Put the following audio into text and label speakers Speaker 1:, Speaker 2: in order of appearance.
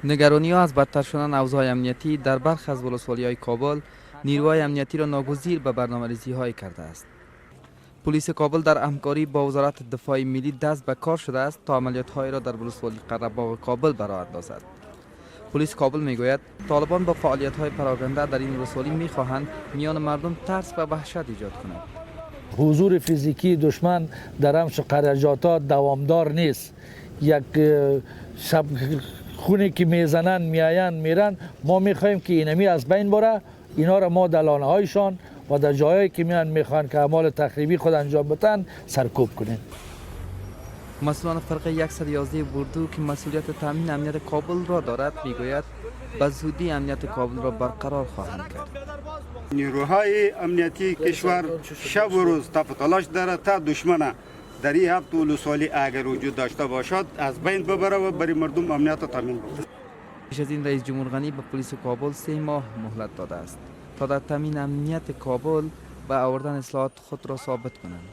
Speaker 1: нигаронӣ ҳо аз бадтар шудан авзои амниятӣ дар бархе аз ولسوالی کابل نیروهای امنیتی را ناگزیر به برنامه‌ریزی های کرده است. پلیس کابل در همکاری با وزارت دفاع ملی دست به کار شده است تا عملیات های را در ولسوالی قره‌باغ کابل براه اندازد. پلیس کابل میگوید طالبان با فعالیت های پراگنده در این ولسوالی میخواهند میان مردم ترس و وحشت ایجاد کنند.
Speaker 2: حضور فیزیکی دشمن در همچو قریه‌جاتا دوامدار نیست. یک شب خونی که میزنن، میاین، میرن. ما میخواهیم که اینمی از بین بره. اینا را ما در لانه هایشان و در جایی که میان میخوان که اعمال تخریبی خود انجام بدن، سرکوب کنیم.
Speaker 1: مسئولان فرقه 111 اردو که مسئولیت تامین امنیت کابل را دارد، میگوید به زودی امنیت کابل را برقرار خواهند کرد.
Speaker 3: نیروهای امنیتی کشور شب و روز تپ و تلاش داره تا دشمن در این هفت ولسوالی اگر وجود داشته باشد از بین ببره و برای مردم امنیت تامین بکنه.
Speaker 1: پیش از این رئیس جمهور غنی به پلیس کابل 3 ماه مهلت داده است تا در تامین امنیت کابل و آوردن اصلاحات خود را ثابت کنند.